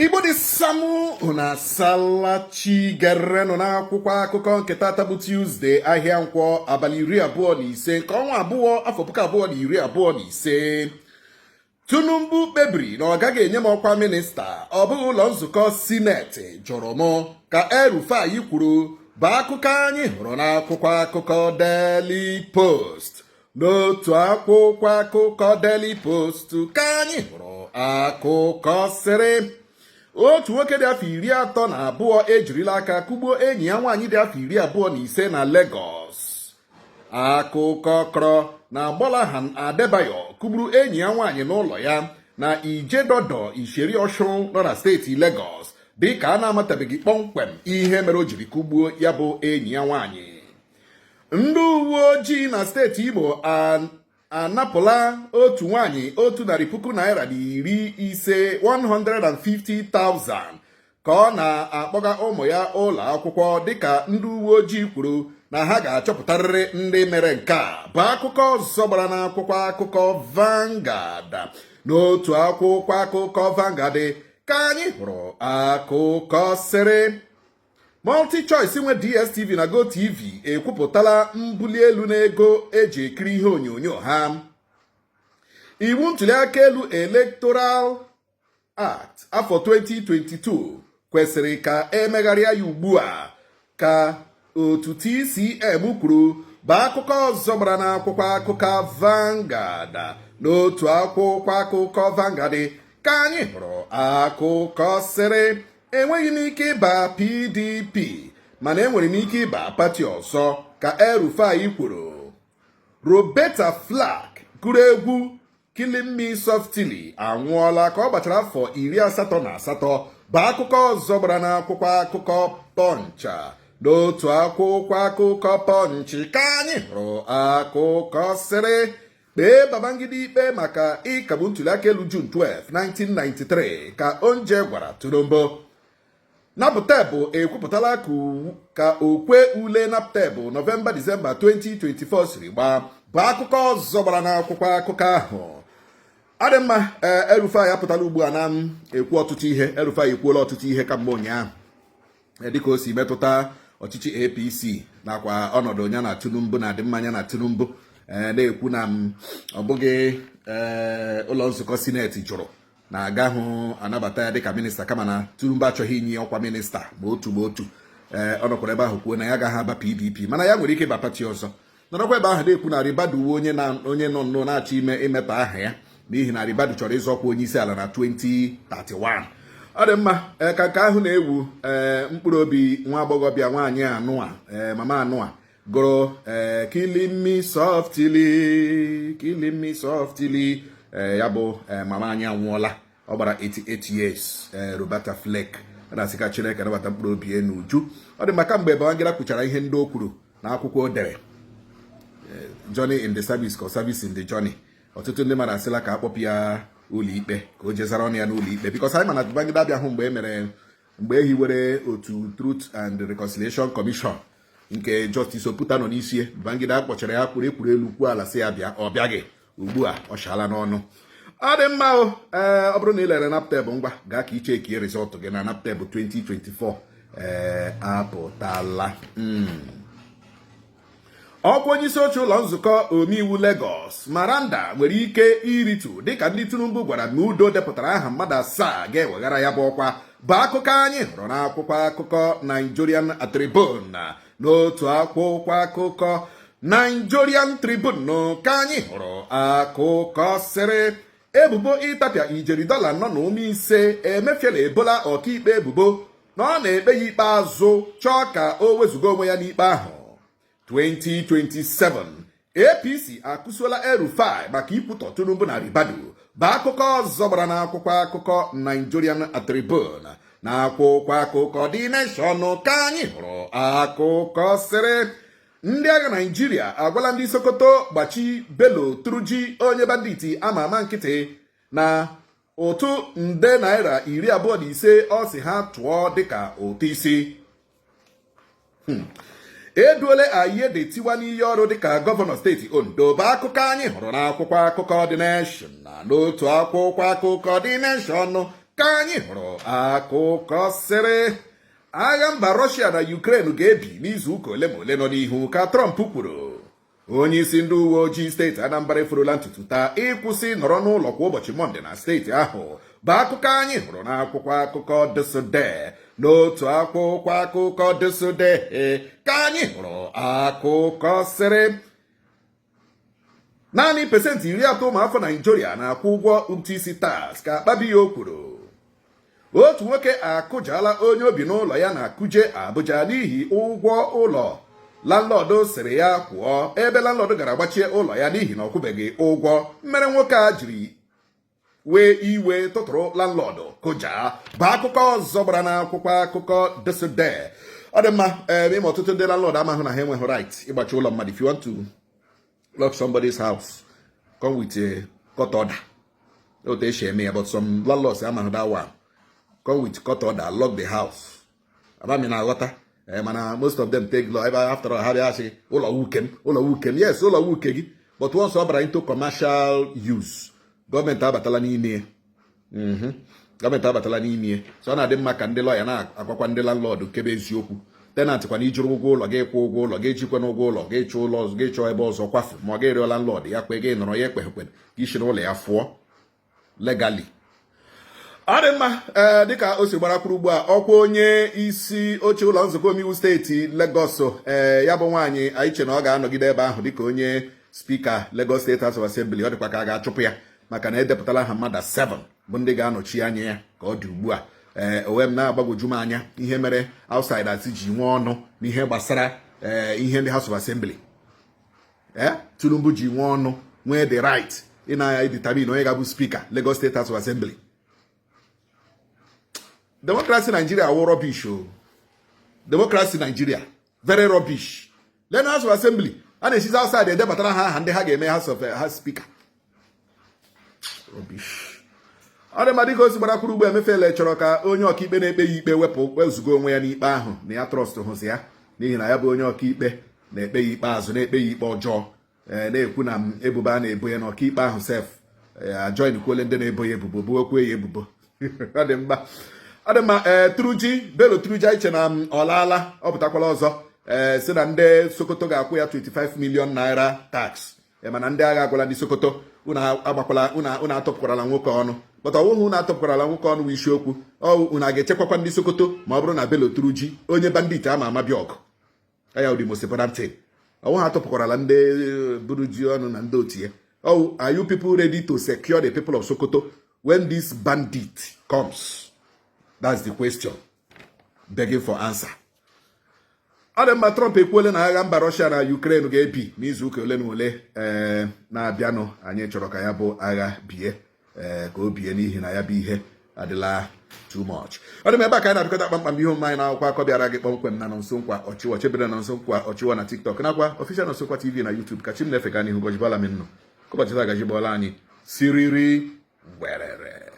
Igbo dị samụ, unu asalachi. Gerenụ n'akwụkwọ akụkọ nke tata bụ Tuesday, ahịa Nkwọ, abalị 25 nke ọnwa abụọ, afọ 2025. Tinubu kpebiri na ọ gaghị enye m ọkwa minista, ọ bụghị ụlọ nzukọ sineti jụrụ m, ka El-Rufai kwuru, bụ akụkọ anyị hụrụ n'akwụkwọ akụkọ Daily Post. N'otu akwụkwọ akụkọ Daily Post ka anyị hụrụ akụkọ sịrị otu nwoke dị afọ 32 ejirila aka kụgbuo enyi ya nwaanyị dị afọ 25 na Lagos. Akụkọ kọrọ na Gbolahan Adebayo kụgburu enyi ya nwaanyị n'ụlọ ya na Ijedodo Isheri Osun nọ na steeti Lagos, dịka a na-amatabeghị kpọmkwem ihe mere o jiri kụgbuo ya bụ enyi ya nwaanyị. Ndị uwe ojii na steeti Imo anapụla otu nwaanyị ₦150,000, 150,000, ka ọ na-akpọga ụmụ ya ụlọ akwụkwọ, dịka ndị uwe ojii kwuru na ha ga-achọpụtarịrị ndị mere nke a, bụ akụkọ ọzọ gbara n'akwụkwọ akụkọ Vanguard. N'otu akwụkwọ akụkọ Vanguard ka anyị hụrụ akụkọ sịrị MultiChoice nwe DSTV na GOtv ekwupụtala mbuli elu n'ego eji ekiri ihe onyonyo ha. Iwu ntuliaka elu Electoral Act afọ 2022 kwesịrị ka emegharịa ya ugbu a, ka otu TCM kwuru, bụ akụkọ ọzọ gbara n'akwụkwọ akụkọ Vanguard. N'otu akwụkwọ akụkọ Vanguard ka anyị hụrụ akụkọ sịrị enweghị m ike ịba PDP, mana enwere m ike ịba pati ọzọ, ka El-Rufai kwuru. Roberta Flack gụrụ egwu Killing Me Softly anwụọla ka ọ gbachara afọ 88, bụ akụkọ ọzọ gbara n'akwụkwọ akụkọ Punch. N'otu akwụkwọ akụkọ Punch ka anyị hụrụ akụkọ sịrị kpee Babangida ikpe maka ịkagbu ntuliaka elu June 12, 1993, ka Onje gwara Tinubu. NABTEB ekwupụtala ka okwe ule NABTEB Nọvemba Disemba 2024 siri gbaa, bụ akụkọ ọzọ gbara n'akwụkwọ akụkọ ahụ. Adị mma. Ee, El-Rufai apụtala ugbu a na m ekwu ọtụtụ ihe. El-Rufai ekwuola ọtụtụ ihe kamgbe ụnyaahụ, dịka o si metụta ọchịchị APC nakwa ọnọdụ ya na Tinubu na adịmmanya na Tinubu, na-ekwu na m ọ bụghị ụlọ nzukọ sineti jụrụ na agahụ anabata ya dịka minista, kama na Tinubu achọghị inye ọkwa minista ma otu ma otu. Ee, ọ nọkwara ebe ahụ kwuo na ya agaghị aba PDP, mana ya nwere ike ịba pati ọzọ. Nọrọkwa ebe ahụ na-ekwu na Ribadu uwe onye na onye nọ nnọọ na-achọ ime imetọ aha ya, n'ihi na Ribadu chọrọ ịzọkwa onye isi ala na 2031. Ọ dị mma. Ee, ka nke ahụ na-ewu, ee, mkpụrụ obi nwa agbọghọbịa nwaanyị anụa, ee, mama anụa gụrụ, ee, "Killing Me Softly, Killing Me Softly", ee, ya bụ, ee, mama anyị anwụọla. Ọ gbara 88 years, ee, Roberta Flack. A na-asị ka Chineke nabata mkpụrụ obi ya n'uju. Ọ dị maka mgbe Babangida kwuchara ihe ndị o kwuru na akwụkwọ o dere, Journey in the Service ka Service in the Journey, ọtụtụ ndị mmadụ asịla ka akpọpụ ya ụlọ ikpe, ka o jezara ọnụ ya n'ụlọ ikpe, because anyị ma na Babangida abịahụ mgbe e mere, mgbe e hiwere otu Truth and Reconciliation Commission nke Justice Oputa nọ n'isi. Babangida akpọchara ya, kpụrụ ekwuru elu kwuo ala, sị ya bịa, ọ bịaghị. Ugbu a ọ chaala n'ọnụ. Ọ dị mma o. Ee, ọ bụrụ na ị lere NABTEB, ngwa, gaa ka ichekie result gị na NABTEB 2024. Ee, apụtala. Ọkwa onye isi oche ụlọ nzukọ omeiwu Lagos, Meranda, nwere ike iritu, dịka ndị Tinubu gwara na udo depụtara aha mmadụ asaa ga-eweghara ya bụ ọkwa, bụ akụkọ anyị hụrụ n'akwụkwọ akụkọ Nigerian Tribune. N'otu akwụkwọ akụkọ Nigerian Tribune ka anyị hụrụ akụkọ sịrị ebubo ịtapịa ijeri dọla nọ na ụmụ ise, Emefiele ebola ọkaikpe ebubo na ọ na-ekpe ya ikpe azụ, chọọ ka o wezụga onwe ya n'ikpe ahụ. 2027 APC akụsuola El-Rufai maka ikwutọ Tinubu na Ribadu, bụ akụkọ ọzọ gbara n'akwụkwọ akụkọ Nigerian Tribune. Na akwụkwọ akụkọ The Nation ka anyị hụrụ akụkọ sịrị ndị agha Naijiria agwala ndị Sokoto gbachi Bello Turji, onye bandit ama ama nkịtị, na ụtụ nde naira 25 ọ si ha tụọ dịka ụtụ isi. Eduole Aiyedatiwa n'iyi ọrụ dịka gọvanọ steeti Ondo, bụ akụkọ anyị hụrụ n'akwụkwọ akụkọ The Nation. Na n'otu akwụkwọ akụkọ The Nation ka anyị hụrụ akụkọ sịrị Ka anyị hụrụ akụkọ sịrị agha mba Russia na Ukraine ga-ebi n'izu ụka ole ma ole nọ n'ihu, ka Trump kwuru. Onye isi ndị uwe ojii steeti Anambra efurola ntutu taa ịkwụsị nọrọ n'ụlọ kwa ụbọchị Mọnde na steeti ahụ, bụ akụkọ anyị hụrụ n'akwụkwọ akụkọ ThisDay. N'otu akwụkwọ akụkọ ThisDay ka anyị hụrụ akụkọ sịrị naanị 30% ụmụafọ Naijiria na-akwụ ụgwọ ụtụ isi tax, ka Akpabio kwuru. Otu nwoke akụjala onye obi n'ụlọ ya na Kuje, Abuja, n'ihi ụgwọ ụlọ landlord sịrị ya kwụọ, ebe landlord gara gbachie ụlọ ya n'ihi na ọ kwụbeghị ụgwọ, mere nwoke a jiri wee iwe tụtụrụ landlord kụja, bụ akụkọ ọzọ gbara n'akwụkwọ akụkọ ThisDay. Ọ dị mma. Ee, ime ọtụtụ ndị landlord amahụ na ha enweghị right ịgbachi ụlọ mmadụ. If you want to lock somebody's house, come with a court order. Otu esi eme ya, but some landlords amahụ that one. Come with court order, lock the house. Abami na-aghọta. Mana most of them take law ebe after all ha bịa asị, "Ụlọ wuke m, ụlọ wuke m." Yes, ụlọ wuke gị, but once ọ bara into commercial use, gọọmenti abatala n'ime ya. Gọọmenti abatala n'ime ya. So ọ na-adị mma ka ndị lọya na-agwakwa ndị landlord kebe eziokwu. Tenant kwana, ijiri ụgwọ ụlọ gị kwụ ụgwọ ụlọ gị, ejikwa n'ụgwọ ụlọ gị chọọ ụlọ ọzọ, gị chọọ ebe ọzọ kwafu, ma ọ ga-erịọ landlord ya kwe gị nọrọ ya, ekpeghekwe ka isi n'ụlọ ya fụọ legally. Ọ dị mma. Ee, dịka o si gbarakwuru ugbu a, ọkwa onye isi oche ụlọ nzukọ omeiwu steeti Lagos, ee, ya bụ nwaanyị anyị che na ọ ga-anọgide ebe ahụ dịka onye speaker Lagos State House of Assembly, ọ dịkwa ka a ga-achụpụ ya, maka na edepụtala ha mmadụ 7 bụ ndị ga-anọchi anya ya ka ọ dị ugbu a. Ee, onwe m na-agbagwoju m anya ihe mere outsiders ji nwee ọnụ n'ihe gbasara ee ihe ndị House of Assembly. Ee, Tinubu ji nwee ọnụ, nwee the right ị na-edetermine onye ga-abụ speaker Lagos State House of Assembly. Democracy Nigeria wụ rubbish o. Democracy Nigeria, very rubbish. Lee na House of Assembly a na-esizi outside edebatara ha aha ndị ha ga-eme House of House speaker. Rubbish. Ọ dị mma. Dịka o si gbarakwuru ugbu, Emefiele chọrọ ka onye ọkaikpe na-ekpe ya ikpe wepụ, wezuga onwe ya n'ikpe ahụ, na ya trust hụzi ya, n'ihi na ya bụ onye ọkaikpe na-ekpe ya ikpe azụ, na-ekpe ya ikpe ọjọọ. Ee, na-ekwu na ebubo a na-ebo ya na ọkaikpe ahụ sef ajoin kwuole ndị na-ebo ya ebubo, buokwe ya ebubo. Ọ dị mma, ọ dị mma. Ee, Turji, Bello Turji, iche na ọ laala, ọ pụtakwala ọzọ, ee, si na ndị Sokoto ga-akwụ ya 25 million naira tax. Mana ndị agha agwala ndị Sokoto, unu agbakwala, unu atọpụkwarala nwoke ọnụ. But ọwụhụ unu atọpụkwarala nwoke ọnụ bụ isiokwu. Ọ unu a ga-echekwakwa ndị Sokoto ma ọ bụrụ na Bello Turji, onye bandit ama ama, bịa ọgụ ya? The most important thing, ọwụ ha atọpụkwarala ndị buru ji ọnụ na ndị otu ya. Oh, are you people ready to secure the people of Sokoto when this bandit comes? That's the question begging for answer. Ọ dị mma. Trump ekwuole na agha mba Russia na Ukraine ga-ebi n'izu ụka ole na ole ee na-abịanụ. Anyị chọrọ ka ya bụ agha bie, ee, ka o bie, n'ihi na ya bụ ihe adịla too much. Ọ dị m ebe a ka anyị na-abịakọta kpamkpam ihe omume anyị na akwụkwọ akọ bịara gị kpọmkwem na Nonso Nkwa Ọchịwọ chebere Nonso Nkwa Ọchịwọ na TikTok nakwa official Nonso Nkwa TV na YouTube. Ka chi m na-efe gaa n'ihu gọjibọla m nnụ ka ụbọchị taa gajibọla anyị siriri werere.